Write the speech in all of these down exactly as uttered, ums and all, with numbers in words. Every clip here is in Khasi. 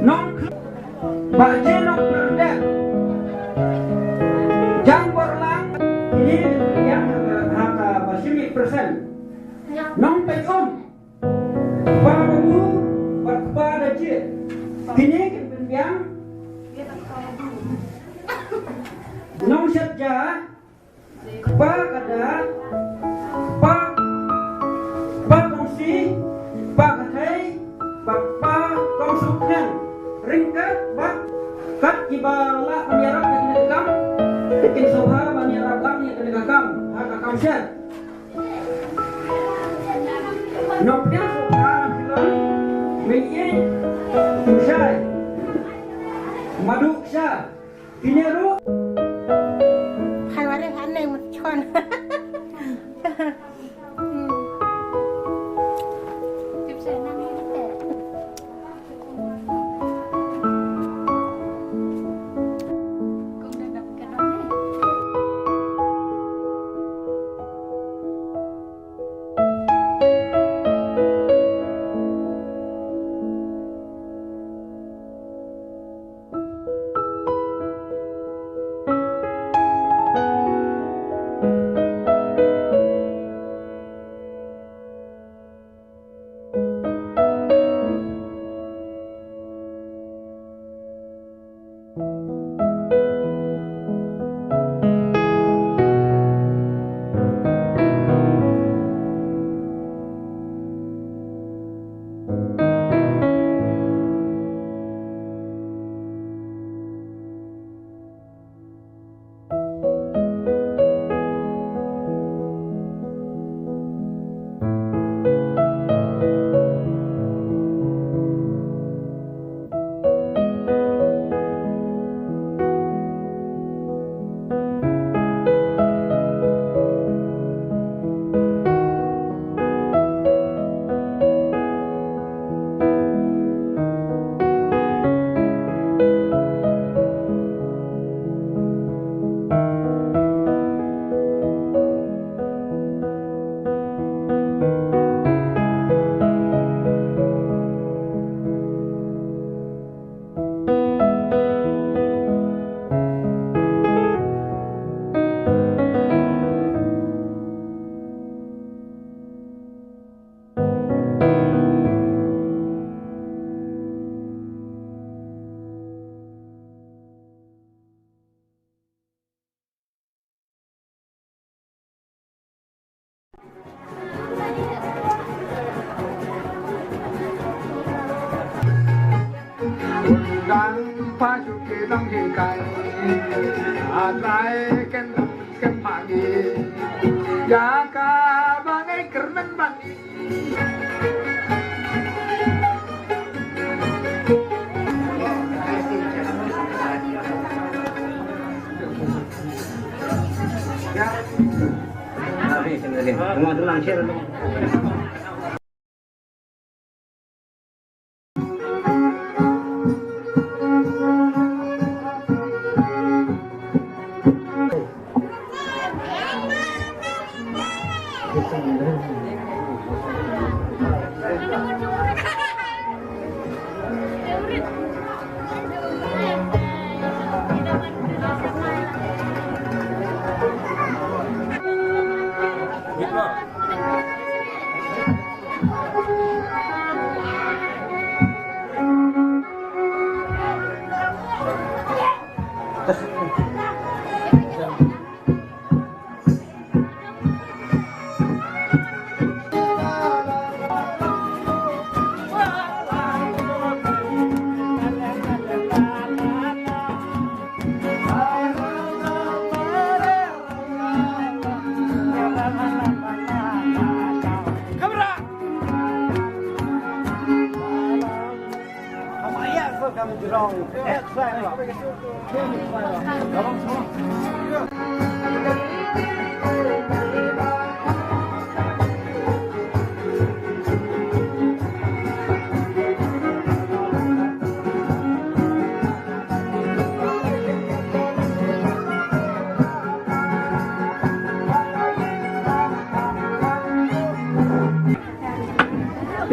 Nongkhlem, Bah Jeno Perdep, Jang Borlang, kine ki pynbiang ha ka, ha ka ba shim persen. Nongpeit Um, Kpa Babu bad Kpa Dajie, kine ki pynbiang. Nongshet Ja, Kpa Kada, Kpa, Kpa Kongsi, Kpa Kathei, bad Kpa Kongsukneng. Ryngkat bad kat kiba lah ban ïarap ïa kane ka kam, kin sngewbha ban ïarap lang ïa kane ka kam ha ka kam shet. Nongpdiang sngewbha Khilon, Meiieid Mshai, Madu Ksha. Kine ruh. Hai, ware haneng mut chon. Dang paju ke dang hingkai. Adrai ken dang ken pagi. Ya ka bangai kermen bani.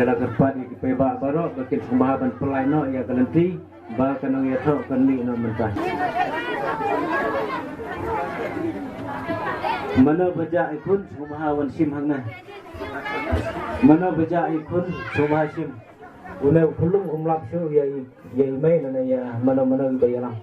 Ka la kyrpad ïa ki paidbah baroh ba kin sngewbha ban pynlait noh ïa ka lynti ba kan nang ïathoh kan mih noh mynta. Mano ba jah i khun sngewbha wan shim hangne. Mano ba jah i khun sngewbha shim. Une u khyllung um lap shuh ïa i, ïa i mei lane ïa mano mano ba ïalam.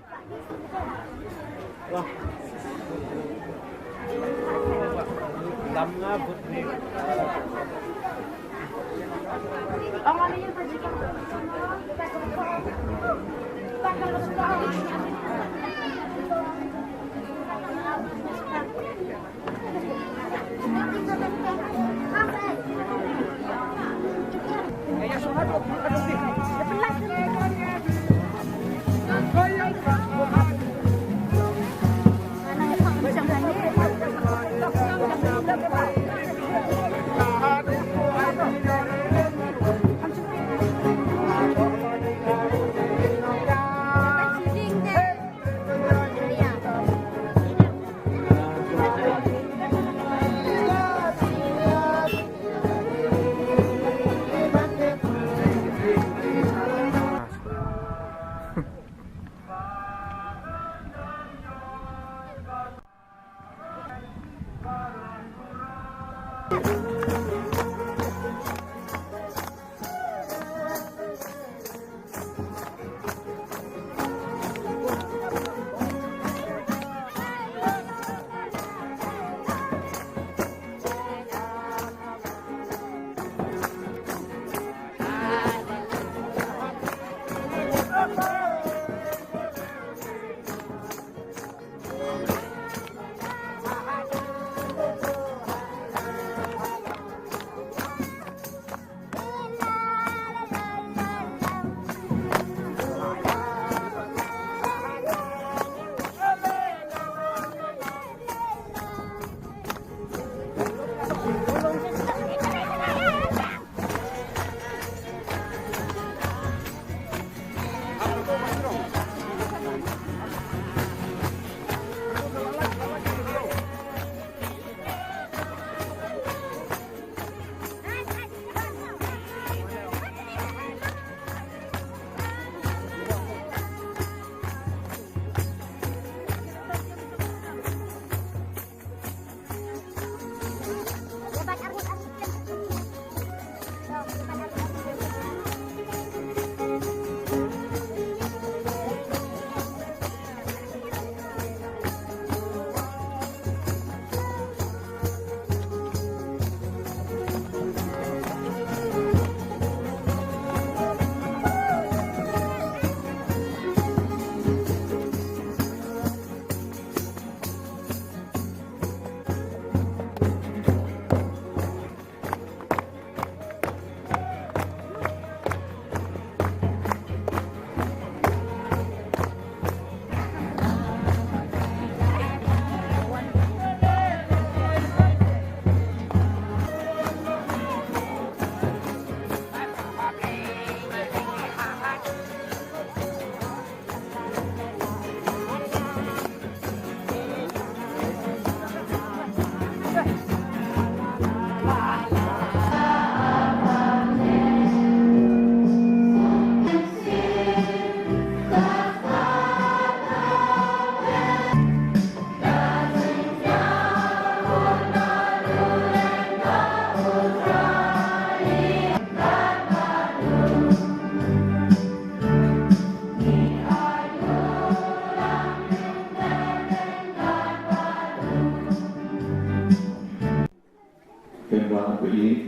Kynrad baieit,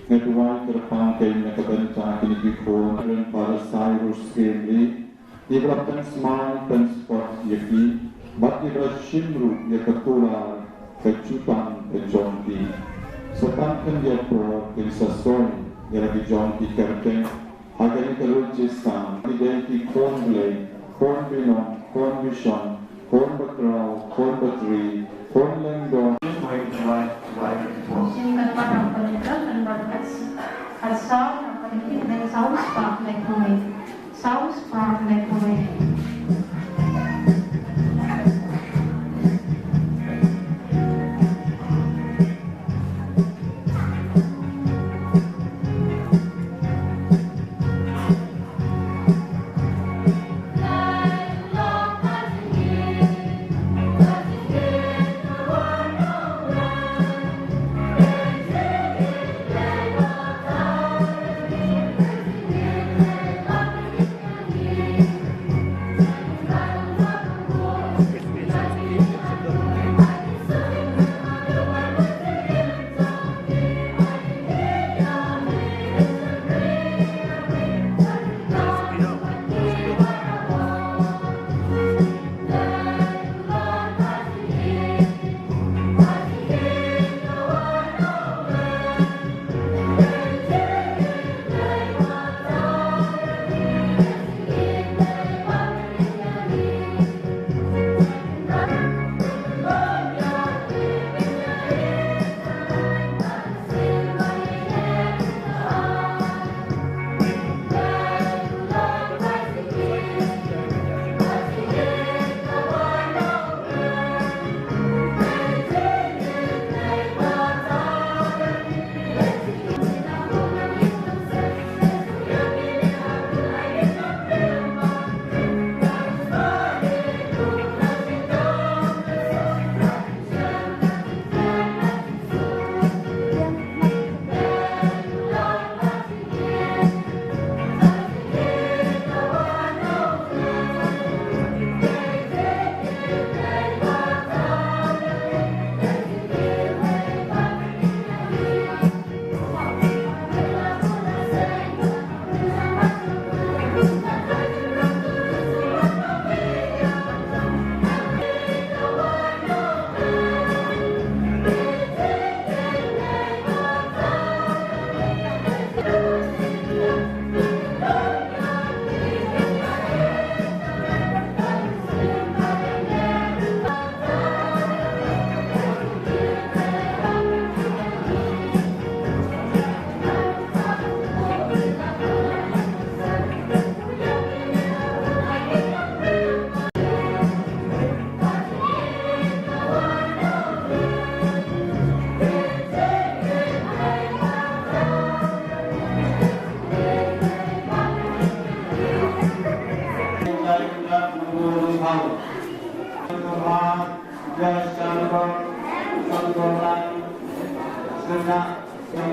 nga duwai kyrpang kein na ka bynta kine ki khun, Reverend Father Cyrus Kemley, ïa ba la pynsmai pynspot ïa ki, bad ïa ba la shim ruh ïa ka kular ka jutang ka jong ki. Sa tang khyndiat por kin sa soi ïa la ki jong ki kyrteng ha kane ka rujissang, ki dei ki khun Blei, khun Binong, khun Bishong, khun Bakhraw, khun Batri, khun Lyngdoh. Shin kan pat ap kan kan kan pat kat kat saw na kan ki dei saw spah na kawei. Saw spah na kawei.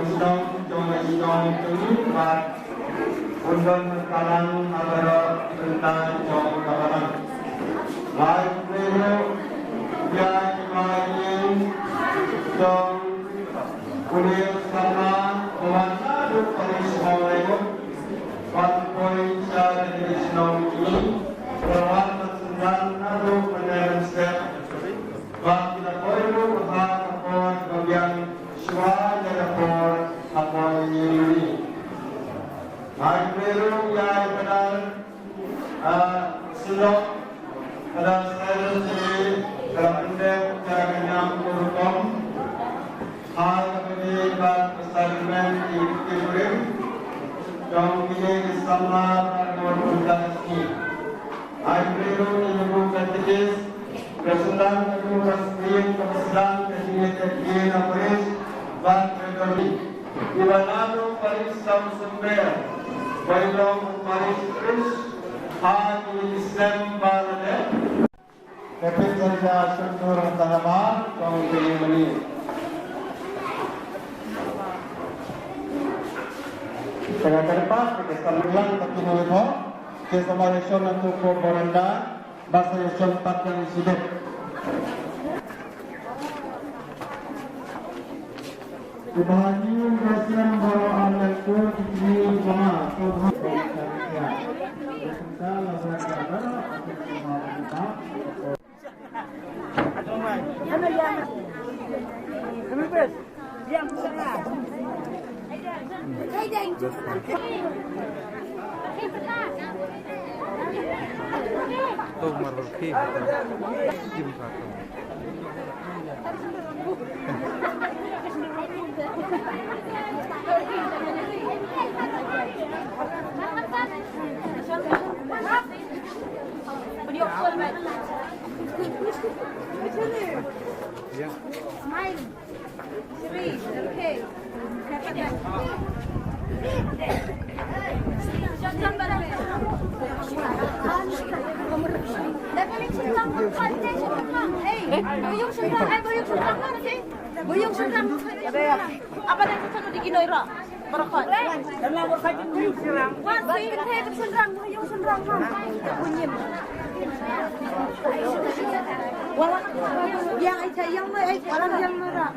Shnong jong ka shnong jong ngi bad un don ka balang ha baroh ki bynta jong ka balang. Ngi khublei ruh ïa ki balang jong une u samla uba wan naduh parish Mawlai bad poi sha ka shnong jong ngi, uba wan ban synran naduh mynne mynstep. Bad ki la poi ruh ha ka por kaba biang shuwa ïa ka por ha ka por ïing. Ngi khublei ruh ïa i Padar, ah, Syllok, Padar Cyrus J, ka la pyndep ïa ka niam ka rukom ha kaba ïadei bad ka sakrament ki, ki briew jong kine ki samla Tharmor Pynta Sngi. Ngi khublei ruh ïa u Katekis, ka synran ka jong ka Spring, ka synran ka jong ka Jingïaid Parish bad ka Doreen. Kiba naduh Parish Samsumber, ba i long u Parish Priest ha kine ki snem ba la dep. Ka pynshai ïa ka shon dur ha ka namar jong ka ïing mane. Ka kyrpad ka samla ka kine ki, ki samla ïa shon na tu ko baranda. Ba sa ïa shon pat ïa shidep. Iba ni ba sien baroh ar laikur ki ni ba ma to ha. Smile. Three. Okay. Hey, buyung shynrang, buyung shynrang. Buyung shynrang. Apa dah kita tu di Kinoira? Barakot. Wan, si, si, shynrang, buyung shynrang. Wala, yang ai, yang mai ai, wala yang mara.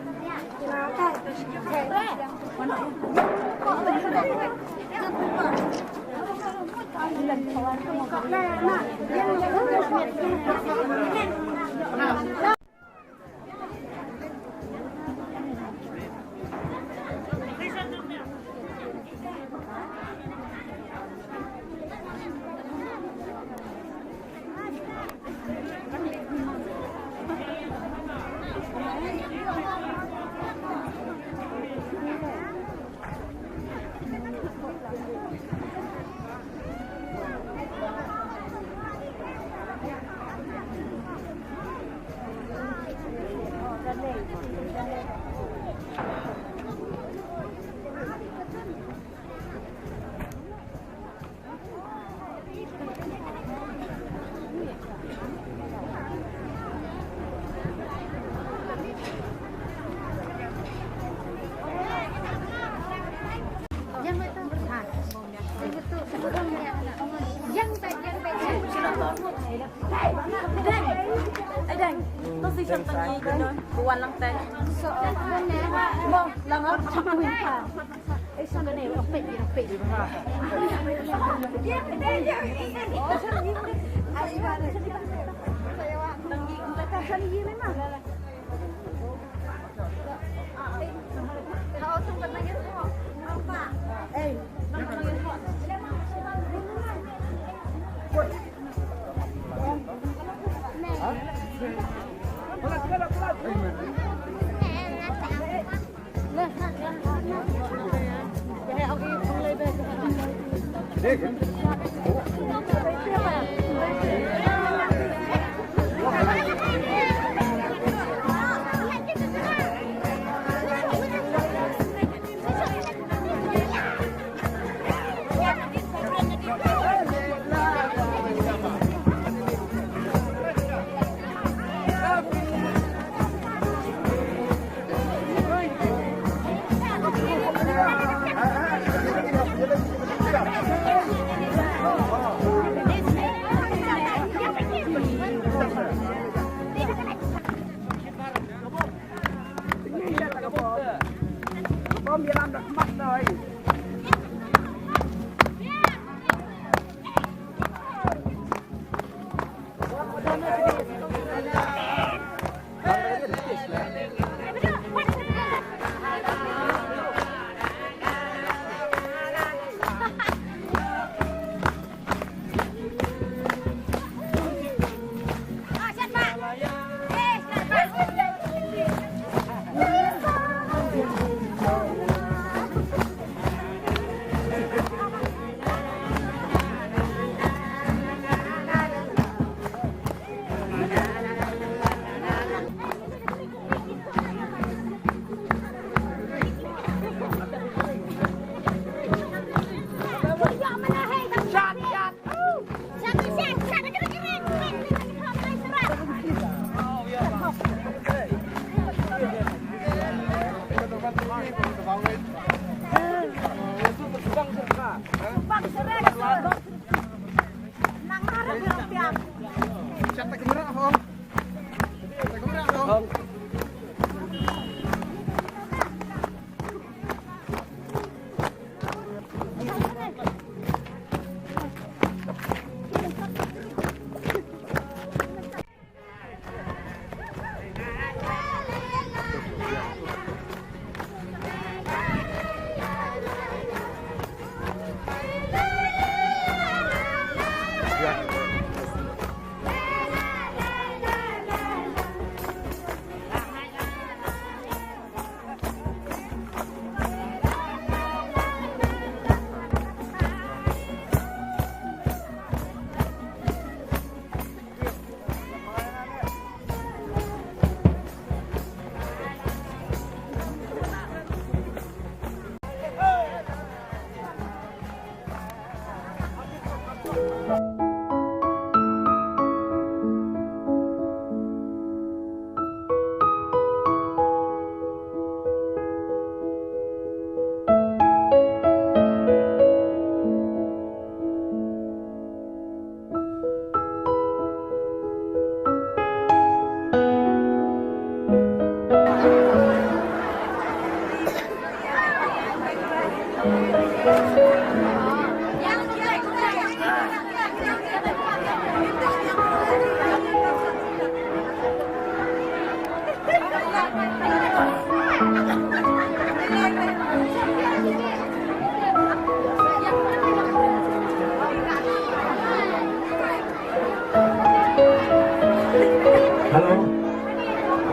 Hello.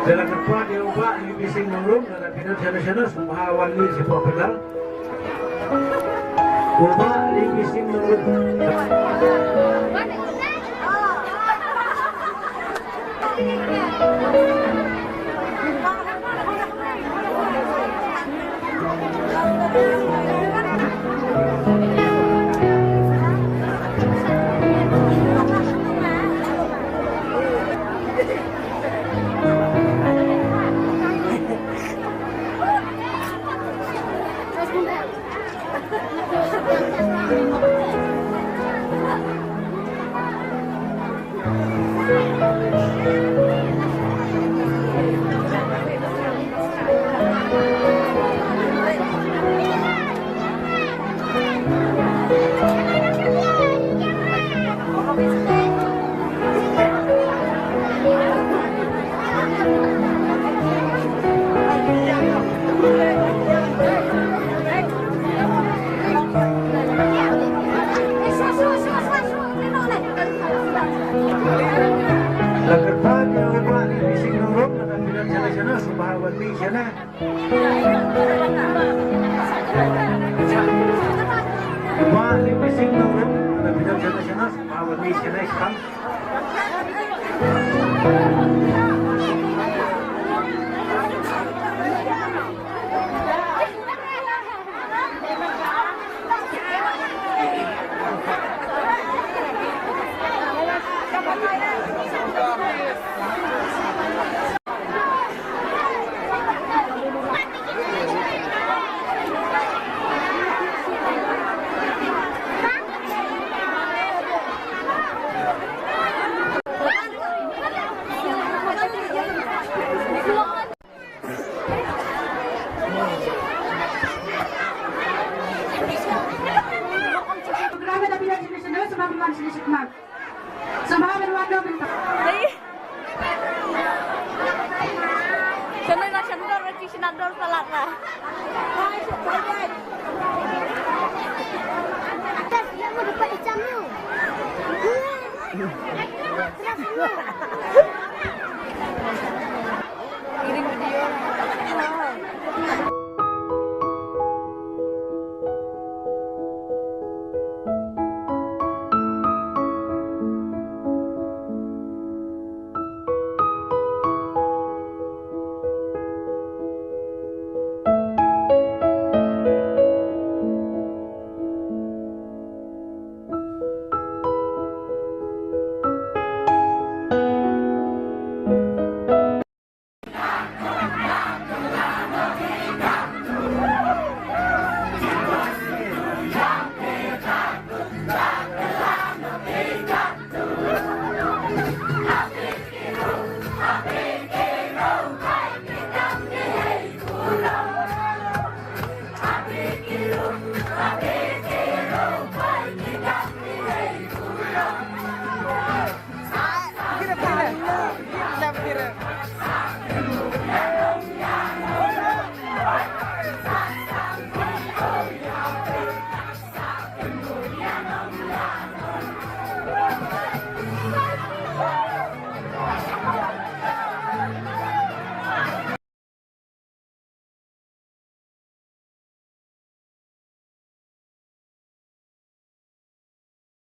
Te la kyrpad ïa u Bah Libising Nongrum, lada phi don shano shano sngewbha wan mih shapoh pandal. U Bah Libising Nongrum. La kyrpad ïa u Bah Libising Nongrum, lada phi don shano shano sngewbha wan mih shane. U Bah Libising Nongrum, lada phi don shano shano sngewbha wan mih shane. Sumha ban wan dong. Ai. Kane na shandor, ci shandor palat la.